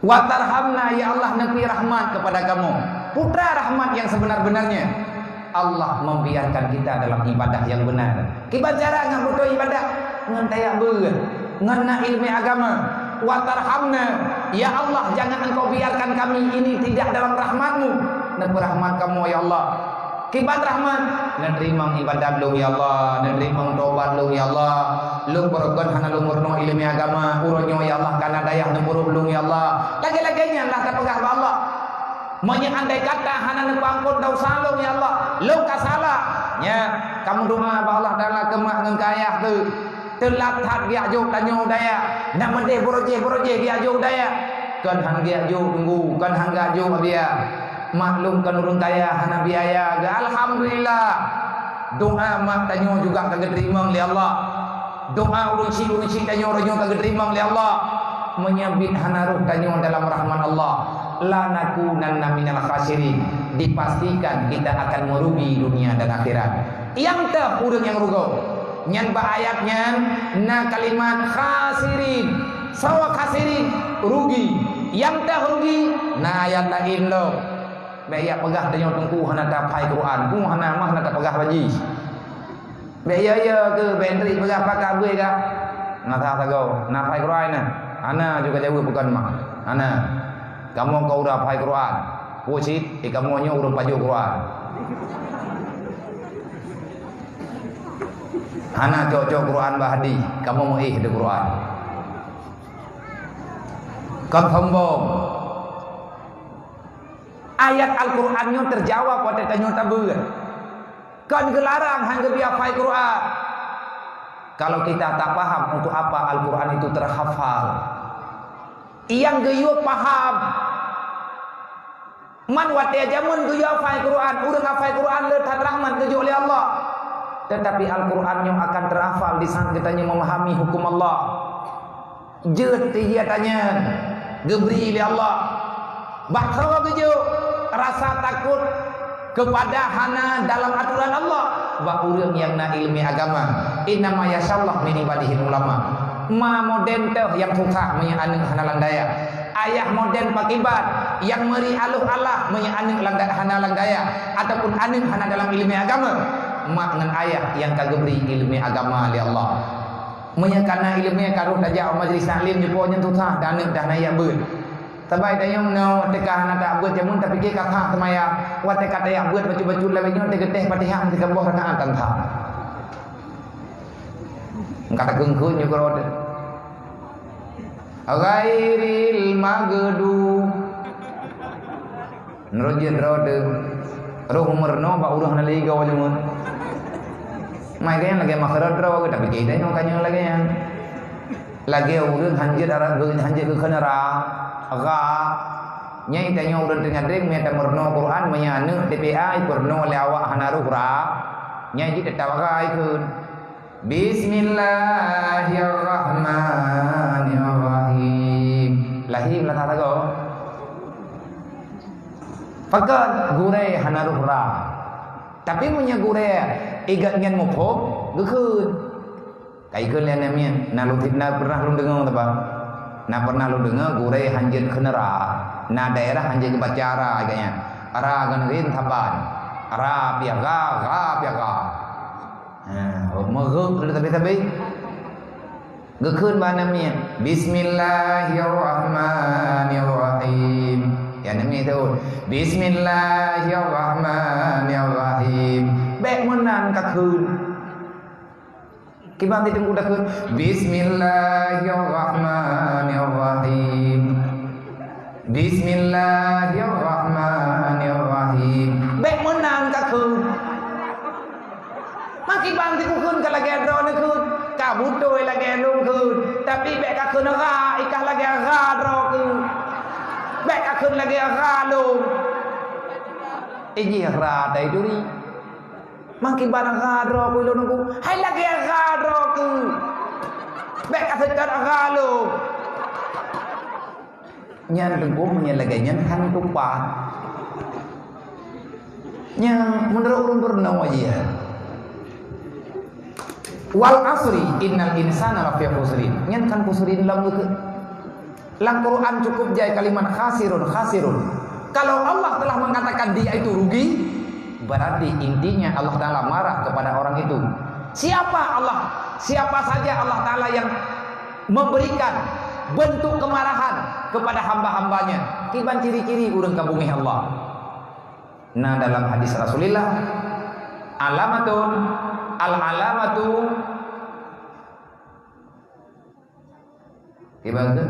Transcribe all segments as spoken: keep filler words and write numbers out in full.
Wa tarhamna, ya Allah, neubri rahmat kepada kamoe. Peue rahmat yang sebenar-benarnya? Allah membiarkan kita dalam ibadah yang benar. Kiban cara ngon beutôi ibadah? Ngon tajak beuet, ngon na ileumèe agama. Wa tarhamna, ya Allah, jangan Engkau biarkan kami ini tidak dalam rahmat-Mu. Neupeurahmat kamoe, ya Allah. Kiban rahmat, neuteurimong ibadat lôn, ya Allah, neuteurimong tobat lôn, ya Allah. Lôn beureugon hana lôn meurunoe ileumèe agama, uroe nyoe, ya Allah, ka na dayah neupeurunoe lôn, ya Allah. Lagèe-lagèe nyan lah tapeugah bak Allah. Meunyoe andai kata hana neupeuampôn desya lôn, ya Allah, lôn ka salah. Nyan, ka meudoa bak Allah Taala keu mak ngon keu ayah teuh. Teulat that geujok tanyoe dayah, na meudeh beurojeh-beurojeh geujok dayah. Kon han geujok teungku, kon han geujok biaya. Maklum kon ureueng kaya hana biaya, alhamdulillah. Doa mak tanyoe juga ka geuteurimong lé Allah. Doa ureueng syik-ureueng syik tanyoe, tanyoe ka geuteurimong lé Allah. Meunyoe biet hana roh tanyoe dalam rahmat Allah, lanakunanna minal khasirin. Dipastikan kita akan merugi dunia dan akhirat. Nyang teuh ureueng nyang rugoe. Nyan bak ayat nyan na kalimat khasirin. Soe khasirin? Rugi. Nyang teuh rugi, na ayat laén lom. Bèk jak peugah tanyoe teungku hana tahafai Quran, ku hana mah hana tapeugah bak jih. Bèk ya-ya keuh, bèk neutri peugah pakat beue ka. Na sagoe, na hafai Quran na. Hana juga jaweueb bukan mah. Hana. Kamoe ka ureueng hafai Quran. Peue cit, eh, kamoe nyoe ureueng pajoh Quran. Hana cok-cok Quran bak hadih, kamoe meuéh di Quran. Kon sombong. Ayat Al-Quran nyoe teujaweueb watèe tanyoe tabeuet. Kon geularang han geubri hafai Quran. Kalau kita tak paham untuk apa Al-Quran itu terhafal. Nyang geuyue paham. Man watèe jameun geuyue hafai Quran, ureueng hafai Quran le that rahmat geujok lé Allah. Tetapi Al-Quran nyoe akan terhafal di saat geutanyoe memahami hukum Allah. Jeuet teuh geutanyoe geubri lé Allah. Bak saboh geujok rasa takot keupada hana dalam atoran Allah bak ureueng nyang na ileumèe agama. Innama yakhsyallaha min ibadihil ulama. Ma modern teuh nyang susah meunyoe aneuk hana lam dayah. Ayah modern pakiban nyang meuri aloh-alah meunyoe aneuk lam da-, hana lam dayah ataupun aneuk hana dalam ileumèe agama. Mak ngon ayah nyang ka geubri ileumèe agama lé Allah. Meunyoe ka na ileumèe ka roh tajak u majlis taklim, nyoe po nyan susah, dan aneuk dah na jak beuet. Sabai tanyoe meunoe, watèe ka hana tajak beuet jameun tapike ka sah seumayang. Watèe ka tajak beuet bacut-bacut lagèe nyoe, teugeuteh Fatihah meusigoe boh rakaat tan sah. Ka takheun-kheun nyoe keudroe. Ghairil maghdubi. Nurot jeuet droe teuh. Roh meurunoe bak ureueng hana lé igoe jameun. Mai gaya lagèe makhraj droe, tapi kita nyoe ka nyoe lagèe nyan. Lagèe ureueng hanjeuet arah, hanjeuet geukheun ra, gha. Nyan tanyoe ureueng teungadeng, meunyoe tameurunoe Quran, meunyoe aneuk T P A ipeurunoe lé awak hana roh ra, nyan jih teutap gha ikheun. Bismillahirrahmanirrahim. Lahé meunasah lagoe. Pakon gurèe hana roh ra. Tapi meunyoe gurèe igat nyan muphom, geukheun. Ka ikheun lé aneuk miet, na lôn, na pernah lôn deungoe teuh, bah. Na pernah lôn deungoe gurèe hanjeuet kheun ra. Na daerah hanjeuet geubaca ra igat nyan. Ra ngon ghin saban. Ra piah gha, gha piah gha. Ha, meugeuek lé sabe-sabe. Geukheun bak aneuk miet, "Bismillahirrahmanirrahim." Ya, aneuk miet seuôt, "Bismillahirrahmanirrahim." Bèk meunan kakheun. Kiban teungku takheun, "Bismillahirrahmanirrahim." Bismillahirrahmanirrahim. Bèk meunan kakheun. Makiban teungku kheun ka lagèe droeneuh kheun, ka beutôi lagèe lôn kheun. Tapi bèk kakheun ra, i kah lagèe ra droe kheun. Bèk kakheun lagèe ra lôn. Ijih ra tai duri. Makiban ra droe keu lôn teungku, hai lagèe ra droe kheun. Bèk kaseutôt ra lôn. Nyan teungku meunyoe lagèe nyan han tupat. Nyan meunurot ureueng peurunoe jih. "Wal asri innal insana lafi khusrin." Nyan kan khusrin lom geukheun. Lam Quran cukup jai kalimat khasirun, khasirun. Kalau Allah telah mengatakan dia itu rugi, berarti intinya Allah Ta'ala marah kepada orang itu. Siapa Allah? Siapa saja Allah Ta'ala yang memberikan bentuk kemarahan kepada hamba-hambanya? Kiban ciri-ciri ureuëng ka beungéh Allah. Nah, dalam hadis Rasulullah, alamatun, al-alamatu, kiban keu?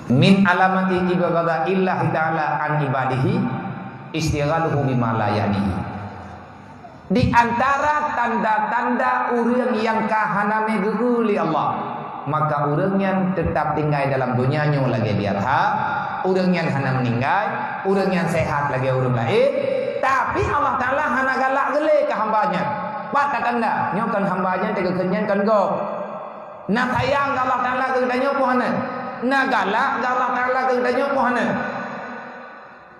Min alamati ibghadaillahi ta'ala an ibadihi istighaluhu bima la ya'nihi. Di antara tanda-tanda ureuëng nyang ka hana mé geu-eu lé Allah, maka ureuëng nyan teutap tinggai dalam donya nyoe lagée biasa, ureuëng nyan hana meuninggai, ureuëng nyan sehat lagée ureuëng laén, tapi Allah Ta'ala hana galak geulé keu hamba nyan. Pat tanda, nyoe kon hamba nyan teugeukheun nyan kon gob. Na sayang keu Allah Ta'ala keu geutanyoe peue hana? Na galak keu Allah Ta'ala keu geutanyoe peue hana?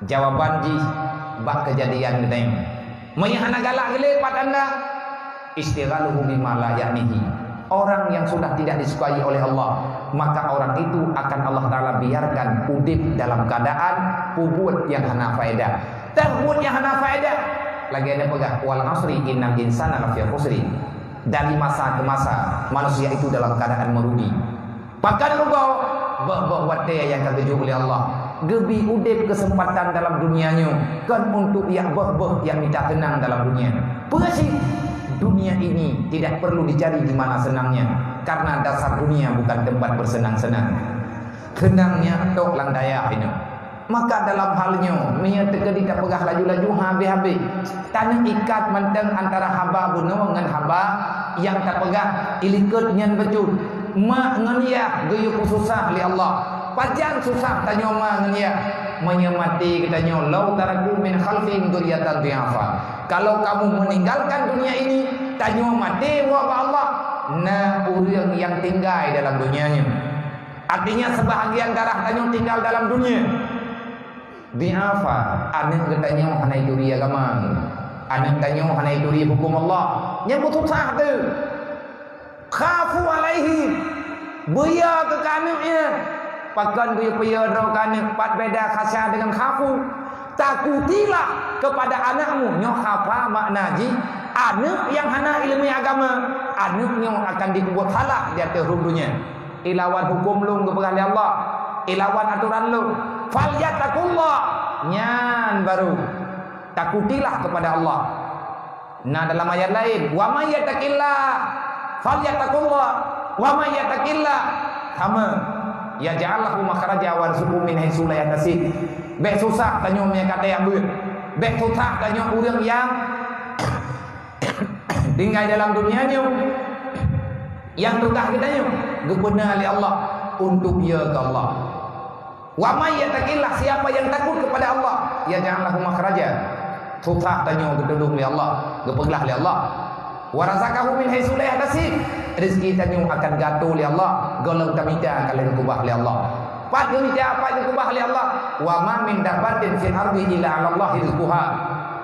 Jawaban jih bak keujadian geutanyoe. Meunyoe hana galak geulé pat tanda, istighaluhu bima la ya'nihi. Orang yang sudah tidak disukai oleh Allah, maka orang itu akan Allah Ta'ala biarkan udép dalam keadaan peubuet nyang hana faedah. Teubuet nyang hana faedah. Lagée na peugah, "Wal asri innal insana lafi khusri." Dari masa ke masa, manusia itu dalam keadaan merugi. Pakon rugoe? Boh-boh watée nyang ka geujok lé Allah. Geubi udép keuseumpatan dalam dunia nyoe, kon untuk jak boh-boh nyang mita seunang dalam dunia. Peue cit? Dunia ini tidak perlu dicari di mana senangnya, karena dasar dunia bukan tempat bersenang-senang. Seunang nyan tok lam dayah inoe. Maka dalam hal nyoe, meunyoe teukeudi tapeugah laju-laju habéh-habéh, taneuk ikat mantong antara haba bunoe ngon haba nyang tapeugah ilikot nyan bacut. Mak ngon yah geuyue peususah lé Allah. Pajan susah tanyoe ma ngon yah? Meunyoe maté geutanyoe, "Lau taraku min khalfihim dzurriyyatan dhi'afa." Kalau kamu meninggalkan dunia ini, tanyoe maté woe bak Allah, na ureuëng nyang tinggai dalam dunia nyoe. Artinya, sebahagian darah tanyoe tinggal dalam dunia. Dhi'afa, aneuëk geutanyoe hana jituri agama. Aneuëk tanyoe hana jituri huköm Allah. Nyan peususah teuh. Khafu alaihim. Beuyo keu keu aneuëk nyan. Pakon beuyo-beuyo droe keu aneuëk, pat beda khasya deungon khafu. Takutilah kepada anakmu. Nyoe khafa makna jih, aneuëk nyang hana iéleumé agama, aneuëk nyoe akan jipeubuet salah di ateueh rhueng donya. Ilawan huköm lôn geupeugah lé Allah, ilawan atoran lôn. Falyattaqullah, nyan baru takutilah kepada Allah. Nah, dalam ayat laén, "Wa may yattaqillah falyattaqullah, wa may yattaqillah," sama, "yaj'al lahu makhraja wa yarzuqhu min haitsu la yahtasib." Bék susah tanyoe meunyoe ka tajak beuet. Bék susah tanyoe ureuëng nyang tinggai dalam dunia nyoe, nyang tugaih geutanyoe geupeuna lé Allah untuk yö keu Allah. "Wa may yattaqillah," siapa yang takut kepada Allah, "yaj'al lahu makhraja," susah tanyoe geutulông lé Allah, geupeuglah lé Allah. "Wa razaqahu min haitsu la yahtasib," rezeki tanyoe akan geuatô lé Allah, gohlom tamita ka lheueh geukeubah lé Allah. Pat geumita, pat geukeubah lé Allah. "Wa ma min dabbatin fil ardi illa 'alallahi rizquha."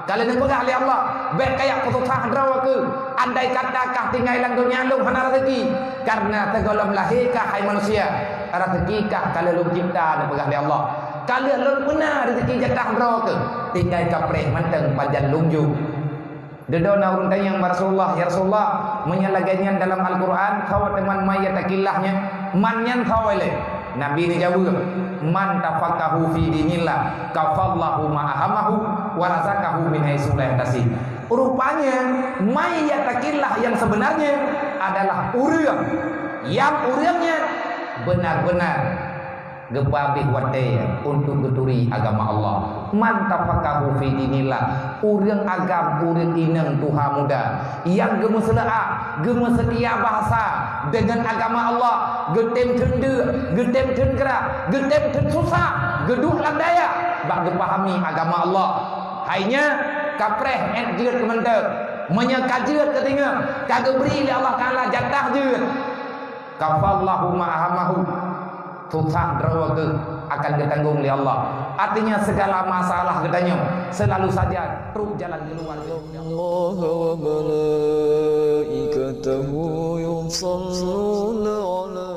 Ka lheueh neupeugah lé Allah, "Bék kajak peususah droe keuh, andai kata kah tinggai lam donya lôn hana raseuki, kareuna sigohlom lahé kah hai manusia, raseuki kah ka lheueh lôn cebta," neupeugah lé Allah. "Ka lheueh lôn peuna raseuki jatah droe keuh, tinggai kapreh mantong pajan lôn jok." Dudoe na ureuëng tanyong bak Rasulullah, "Ya Rasulullah, meunyoe lagée nyan dalam Al-Qur'an, soe teuma may yattaqillah nyan, man nyan soe lé?" Nabi neujaweueb, "Man tafaqahu fi dinillah, kafallahu ma ahamahu, wa razaqahu min haitsu la yahtasib." Rupanya, may yattaqillah yang sebenarnya adalah ureuëng nyang ureuëng nyan benar-benar geupeuhabéh watée untuk geuturi agama Allah. Man tafaqahu fi dinillah, ureuëng agam, ureuëng inong tuha muda nyang geumeuseulaa, geumeuseutia bahsa deungon agama Allah, geutem theun deuk, geutem theun grah, geutem theun susah, geuduek lam dayah bak geupahami agama Allah. Hai nyan, kapreh ék jeuet keu mantong. Meunyoe ka jeuet keu singoh, ka geubri lé Allah Taala jatah jeuet. Kafallahu ma ahamahu. Susah droe keuh akan geutanggong lé Allah. Artinya segala masalah geutanyoe selalu saja trok jalan keluar. الله وملائكته يصلون على